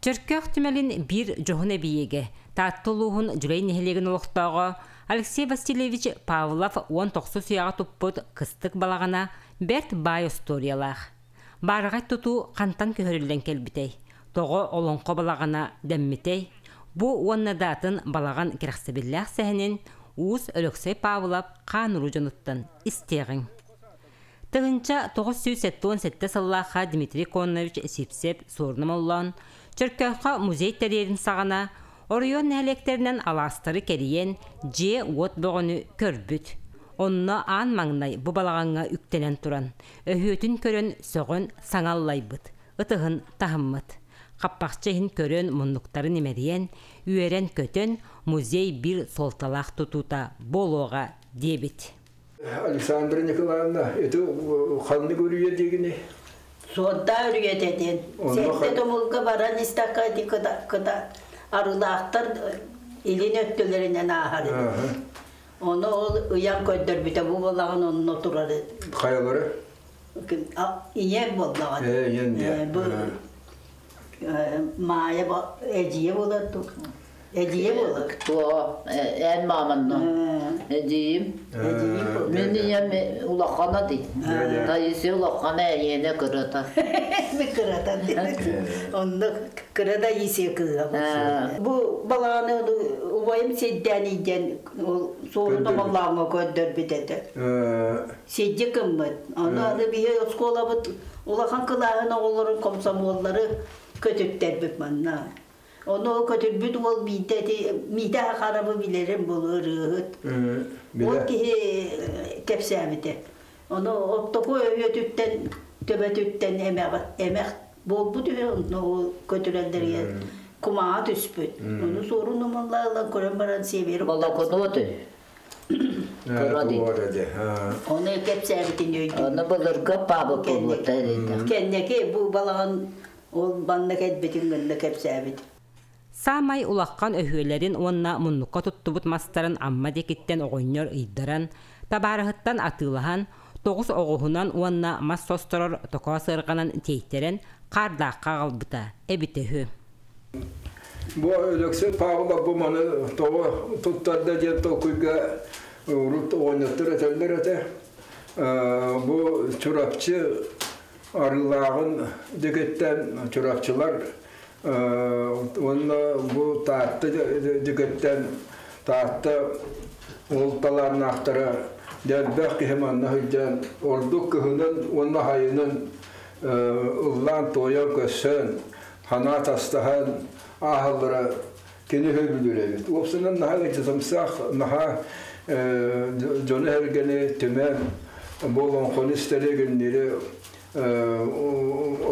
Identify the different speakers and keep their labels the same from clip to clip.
Speaker 1: Чөркөөх түмэлин биир дьоһун эбийиэгэ, Таатта улууһун Дьүлэй нэһилиэгин олохтооҕо Алексей Васильевич Павлов 19 үйэҕэ туппут кыстык балаҕана бэрт баай остуоруйалаах. Баараҕай тутуу хантан көһөрүллэн кэлбитэй? Тоҕо олоҥхо балаҕана дэммитэй? Бу уонна да атын балаҕан кэрэхсэбиллээх сэһэнин Уус Өлөксөй Павлов хаан-уруу дьонуттан истиэҕиҥ. 1977 сыллаахха Дмитрий Коннович Сивцев суоруна моллоон, Чөркөөххө музей тэрийэрин саҕана оройуон нэһилиэктэринэн алаастары кэрийэн, дьиэ-уот бөҕөнү көрбүт. Онно аан маҥнай бу балаҕаҥҥа үктэнэн туран, өһүөтүн көрөн сөҕөн саҥа аллайбыт, ытыһын таһыммыт. Хаппахчы иһин көрөн муннуктарын имэрийэн, үөрэн-көтөн музей биир суолталаах тутуута буолуоҕа диэбит.
Speaker 2: Александра Николаевна, ити ханнык үрүйэ диигиний?
Speaker 3: Суордаа үрүйэтэ диэн. Сэттэ тумулга баран истэххэ ити кыта арылаахтар илин өттүлэринэн ааһар эбит. Ону ол ыйан көрдөрбүтэ бу балаҕан онно турар.
Speaker 2: Хайалары?
Speaker 3: Ийэ буоллаҕа.
Speaker 2: Ийэн диэн.
Speaker 3: Бу Маайа эдьиийэ буолар дуо? Эдьиийэ буолар.
Speaker 4: Туо эн мааманно эдьиийим. Мин ийэм улахана ди. Таисия улахана эйиэнэ кырата.
Speaker 3: Ми кырата ди. Онно кыра да Таисия кыыһа. Бу балаҕаны убайым сирдээн ийдэн ол суорун омоллооҥҥо көрдөрбүт этэ. Сидьи кыммыт. Ону аны биһи оскуолабыт улахан кылааһын оҕолорун комсомоллары көтүттэрбит манна. Ону ол көтүрбүт уол биирдэ ити Миитэ Хахарабы билэрим булу ырыаһыт. Ол киһи кэпсээбитэ. Ону оттоку өйөтүттэн төбөтүттэн эмэх эмэх буолбут үһү онно ол көтүрэллэригэр кумааҕа түспүт. Ону суорун омоллаа ылан көрөн баран сиэбигэр
Speaker 4: Болокунуот Кыра дии.
Speaker 3: Ону кэпсээбитин өйдүүр.
Speaker 4: Ону былыргы паабы буолуота
Speaker 3: Кэнники бу балаҕан ол манна кэлбитин гынна кэпсээбит.
Speaker 1: Саамай улахан өһүөлэрин уонна муннукка туттубут мастарын Амма диэкиттэн оҕонньор ыйдаран, табаарыһыттан атыылаһан, тоҕус оҕуһунан уонна мас состорор токоо сыарҕанан тиэйтэрэн хаардаахха аҕалбыта эбитэ үһү.
Speaker 2: Бу Өлөксөй Павлов бу маны тоҕо туттарда диэн толкуйга урут оҕонньоттор этэллэр этэ. Бу Чурапчы Арыылааҕын дэгиттэн Чурапчылар уонна бу Таатта дэгиттэн Таатта ол талааннаахтара элбэх киһи манна сылдьан ордук кыһынын уонна сайынын ыллаан-туойан көрсөн санаа тастаһан ааһаллара кини сөбүлүүр эбит. Уопсайынан наһаа ыччатымсах, наһаа дьону-сэргэни түмэн бу олоҥхону истэри гиннири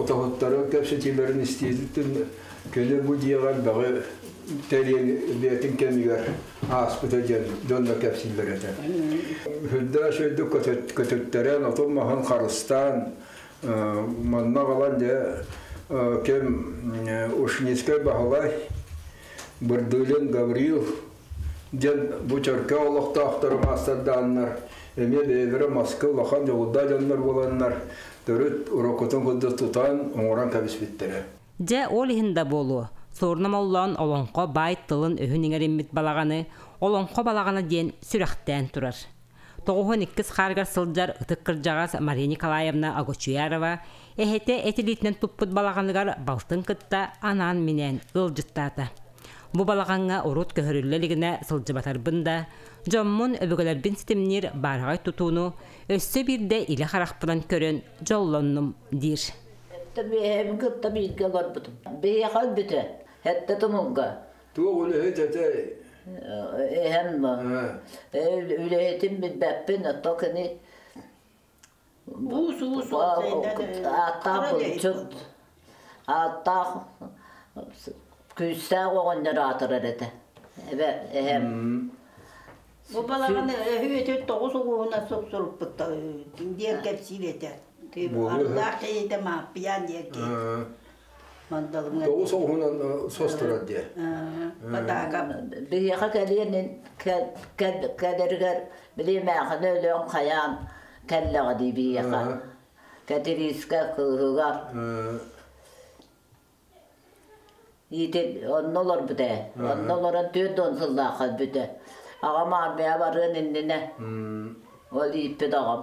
Speaker 2: отоһуттары кэпсэтиилэрин истиитин кини бу дьиэҕэ элбэҕи тэрийэн бэйэтин кэмигэр ааспыта диэн дьонно кэпсииллэр этэ. Үрдээх үчүгэйдик көтүттэрэн, отун-маһын харыстаан Манна аҕалан дьэ ким Ушницкай Баһылай, Бырдылин Гаврил диэн бу чөркө олохтоохтору маастардааннар эмиэ бэйэлэрэ маска улахан дьоҕурдаах дьоннор буоланнар төрүт уруккутун курдук тутан оҥорон кэбиспиттэрэ.
Speaker 1: Дьэ, ол иһин да буолуо, суоруна моллоон олоҥхо баай тылын-өһүн иҥэриммит балаҕаны Олоҥхо балаҕана диэн сүрэхтээн турар. 92 хаарыгар сылдьар ытык кырдьаҕас Мария Николаевна Огочуярова эһэтэ эт илиитинэн туппут балаҕаныгар балтын кытта анаан-минээн ыалдьыттаата. Бу балаҕаҥҥа урут көһөрүллэ илигинэ сылдьыбатарбын да, дьоммун, өбүгэлэрбин ситимниир баараҕай тутууну өссө биирдэ илэ харахпынан көрөн дьоллоннум диир.
Speaker 4: Эһэбин кытта бииргэ олорбутум. Биһиэхэ өлбүтэ. Сэттэ тумулга.
Speaker 2: Туох үлэһит этэй?
Speaker 4: Эһэм үлэһитин билбэппин, ото кини
Speaker 3: Уус уус
Speaker 4: ааттаах булчут, ааттаах күүстээх оҕонньор аатырар этэ. Эбэ эһэм.
Speaker 3: Бу балаҕаны өһүөтүн тоҕус угуһунан супсуруппуттар диэн кэпсиир этэ. Арылаах киһитэ Мааппыйаан диэн киһи.
Speaker 2: Тоҕус оҕуһунан состорор диye.
Speaker 3: Батаака.
Speaker 4: Биһиэхэ кэлиэн кэлэригэр били эмээхини өлөөн хайаан кэллэҕэ дии биһиэхэ. Кэтириискэ кыыһыгар. Иитин онно олорбута. Онно олорон 40 сыллаахха өлбүтэ. Аҕам армия барыан иннинэ. Ол ииппит аҕам.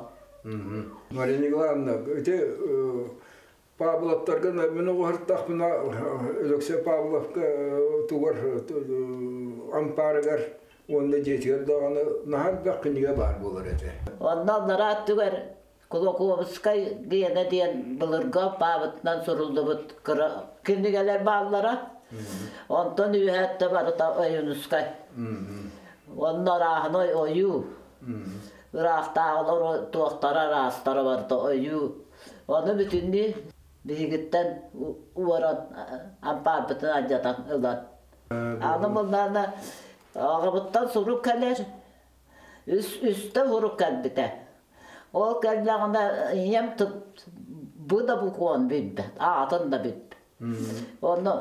Speaker 2: Мария Николаевна, ити Павловтарга мин оҕоһуртахпына Өлөксөй Павловка тугар ампаарыгар уонна дьиэтигэр даҕаны наһаа элбэх кинигэ баар буолар этэ.
Speaker 4: Онно аллараа өттүгэр Кулаковскай гиэнэ диэн былыргы алпаабытынан суруллубут кыра кинигэлэр бааллара. Онтон үөһээттэ барыта Ойуунускай. Онно арааһынай ойуу. Ыраахтааҕылар туохтара араастара барыта ойуу. Ону бүтүннүү биһигиттэн уоран ампаарбытын алдьатан ылан. Аны буллаана аҕабыттан сурук кэлэр. Үстэ сурук кэлбитэ. Ол кэллэҕинэ ийэм бу да букуон билбэт, аатын да билбэт. Онно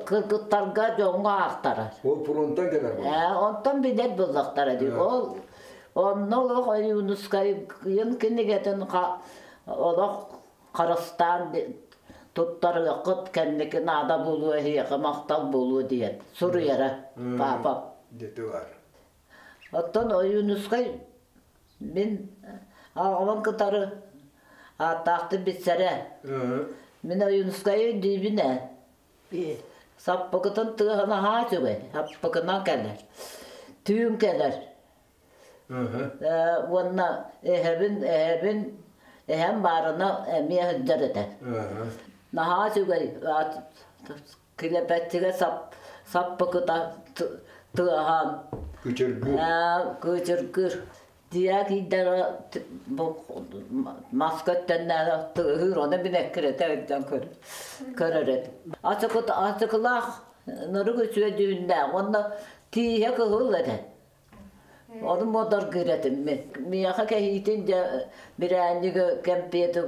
Speaker 4: кыргыттарга дьоҥҥо аахтарар.
Speaker 2: Ол фронтан кэлэр
Speaker 4: буолла. Онтон билэр буллахтара дии. Ол онно олох Ойуунускайын кинигэтин олох харыстаан туттарыаххыт кэнники наада буолуо эһиэхэ махтал буолуо диэн суруйара папа.
Speaker 2: Дете бар.
Speaker 4: Оттон Ойуунускай мин аҕабын кытары ааттаахтык билсэрэ. Мин Ойуунускайы диибин ээ. Саппыкытын тыаһын аһаа үчүгэй, саппыкынан кэлэр. Түүн кэлэр. Уонна эһэбин, эһэбин, эһэм баарына эмиэ сылдьар этэ. Наһаа үчүгэй килэпэччигэ саппыкыта тыаһаан
Speaker 2: Кычыргыыр.
Speaker 4: Кычыргыыр. Дьиэ киирдэрэ маска өттөннөөх тыаһыыр, ону мин эккирэтэ өйдөөн көрөр этим. Ачыкылаах нырык үчүгэй дьүһүннээх уонна тииһэ кыһыл этэ. Ону муодаргыыр этим мин. Миэхэ кэһиитин дьэ бирээнньиги, кэмпиэти,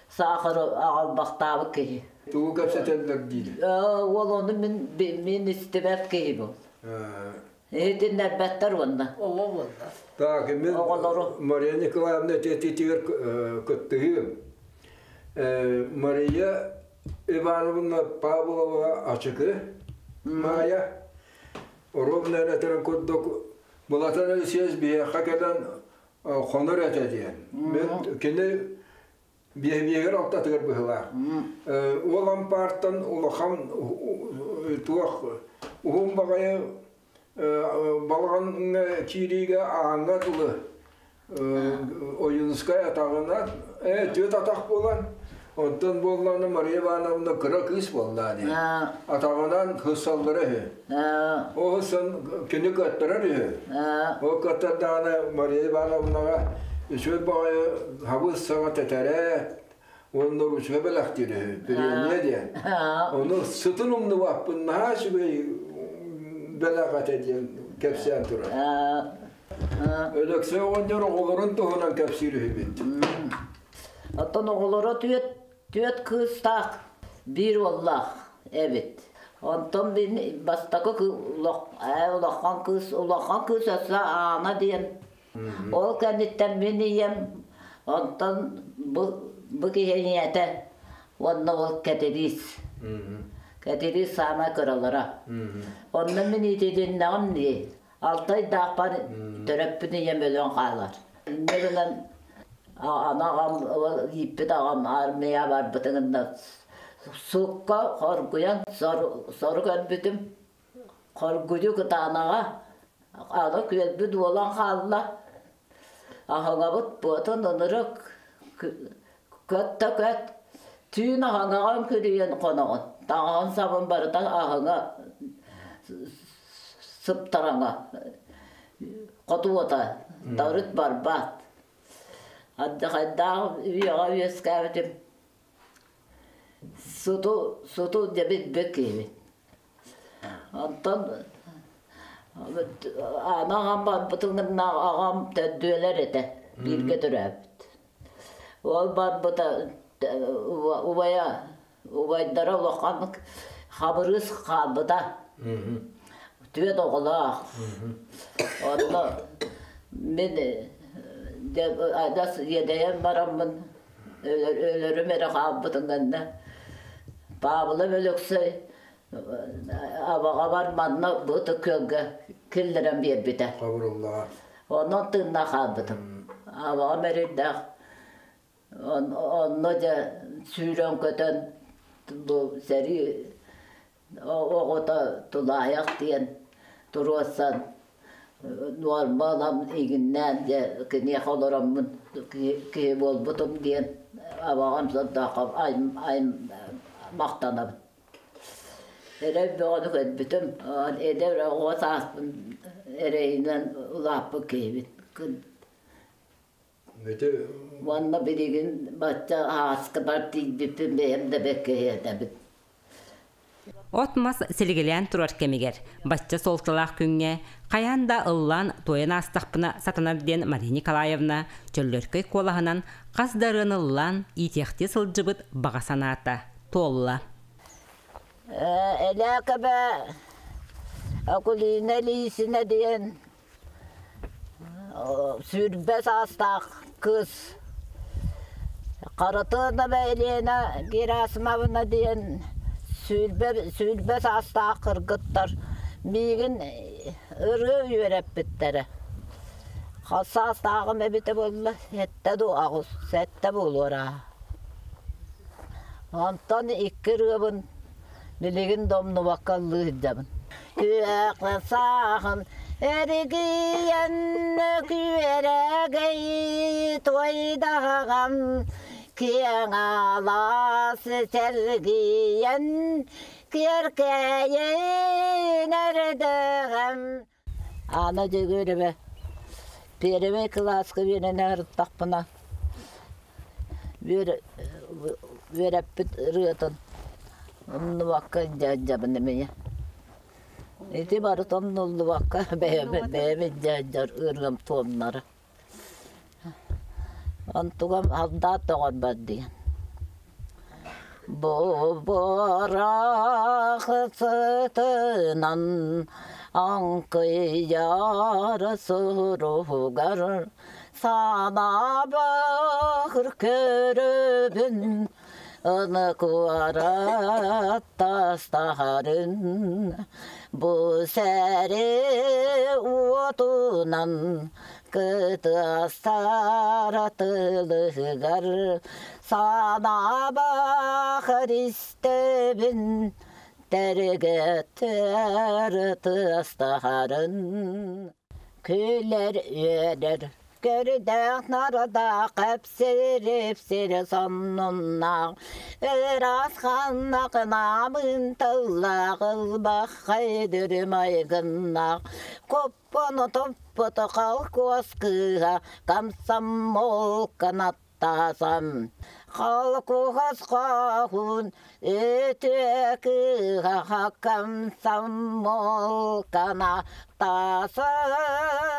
Speaker 4: саахары аҕалбахтаабыт киһи.
Speaker 2: Тугу кэпсэтэллэр диир?
Speaker 4: Ол ону мин мин истибэт киһи был. Иһитиннэрбэттэр уонна.
Speaker 3: Оҕо буолла.
Speaker 2: Так, мин
Speaker 4: Оҕолору.
Speaker 2: Мария Николаевна этиитигэр кыттыһыым. Мария Ивановна Павлова ачыкы Маайа Ровно этэрин курдук Былатан Алексеевич биһиэхэ кэлэн хонор этэ диэн. Мен кини биэһигэр алтатыгар быһылаах. Ол ампаартан улахан туох уһун баҕайы балаҕаҥҥа киириигэ ааҥҥа дылы Ойуунускай атаҕынан түөрт атах буолан, онтон буоллаҕына Мария Ивановна кыра кыыс буоллаа дии. Атаҕынан хыссаллара үһү. Ол хыссан кини кыаттарар үһү. Ол кыаттардаҕына Мария Ивановнаҕа үчүгэй баҕайы хабыс саҥа тэтэрээт уонна ручка бэлэхтиир үһү, премия диэн. Ону сытын умнубаппын, наһаа үчүгэй бэлэх этэ диэн кэпсээн турар. Өлөксөй оҕонньор оҕолорун туһунан кэпсиир үһүбүт.
Speaker 4: Оттон оҕолоро түөрт, түөрт кыыстаах, биир уоллаах эбит. Онтон мин бастакы улахан кыыс, улахан кыыс өссө Аана диэн. Ол кэнниттэн мин ийэм, онтон бу, бу киһи ийэтэ уонна ол Кэтириис. Кэтириис саамай кыралара. Онно мин иитилиннэҕим дии. Алтайдаахпар төрөппүт ийэм өлөн хаалар. Инньэ гынан аны аҕам ииппит аҕам аармыйа барбытын гынна сукка хоргуйан сору көрбүтүм. Хоргуйу кытаанаҕа аны күөлбүт уолан хаалла. Аһаҥабыт буотун ынырык көт да көт түүн аһаҥаҕын күрүйэн хоноҕун. Таҥаһын сабын барыта аһаҥа сыптараҥа хотуота төрүт барбат алдьархайдаах үйэҕэ үөскээбитим суту суту дьэ билбит киһибин онтон аны аҕам барбытын гына аҕам төрдүөлэр этэ бииргэ төрөөбүт ол барбыта убайа Убайдара улахан Хабырыыс хаалбыта. Түөрт оҕолоох. Онно мин адьас иэдэйэн бараммын өлөрүм эрэ хаалбытын кэннэ Павлов Өлөксөй. Абаҕабар манна бу күөлгэ киллэрэн биэрбитэ.
Speaker 2: Хабырыллаҕа.
Speaker 4: Онон тыыннаах хаалбытым. Абаҕам эрэйдээх онно дьэ сүүрэн-көтөн бу сэрии оҕото тулаайах диэн туруорсан нуорма ылан игиннээн дьэ киниэхэ олороммун киһи буолбутум диэн абаҕам сордооххо махтанабын. Эрэй бөҕөнү көрбүтүм. Эдэр оҕо сааспын эрэйинэн улааппыт киһибин. Уонна билигин бачча ааскабар тиийбиппин бэйэм да бэркэ иһэтэбин.
Speaker 1: От-мас силигилээн турар кэмигэр, бачча суолталаах күҥҥэ хайаан да ыллаан туойан аастахпына сатанар диэн Мария Николаевна чөллөркөй куолаһынан хас да ырыаны ыллаан иитиэхтии сылдьыбыт баҕа санаата туолла.
Speaker 4: Элээкэбэ Акулина Лисина диэн сүүрбэ саастаах кыыс Харатыанова Елена Герасимовна диэн сүүрбэ саастаах кыргыттар миигин ырыа үөрэппиттэрэ. Хас саастааҕым эбитэ буолла, сэттэ дуу, аҕыс, сэттэ буолуора. Онтон икки ырыабын билигин да умнубакка ыллыы сылдьабын. Күөх сааһын эргийэн күөрэгэй туойдаҕам киэҥ алаас сэргийэн киэркэйин эрдэҕэм Аана Дьөгүөрэбэ первый кылааска үөрэнэ сырыттахпына үөрэппит ырыатын умнубакка дьадьабын эмиэ. Ити барыта умнуллубакка бэйэм дьадьар ырыам туомнара. Онтугам алдаат доҕорбор диэн. Бу буорах сытынан аҥкыйар суругар санаабар көрөбүн аны куорат тастаһарын бу сэри уотунан кытыастар тылыгар санаабахар истэбин тэргэтэр тыастаһарын күлэр-үөрэр Көрдөөх народа кэпсиир-ипсиир сонуннаах, ыраас ханна кынаабын тыллаах ылбаххай дүрүм айгыннаах, куппуну туппуту холкуос кыыһа комсомол канаттаасан, холкуос хоһуун үтүө кыыһа комсомол канаттаасан.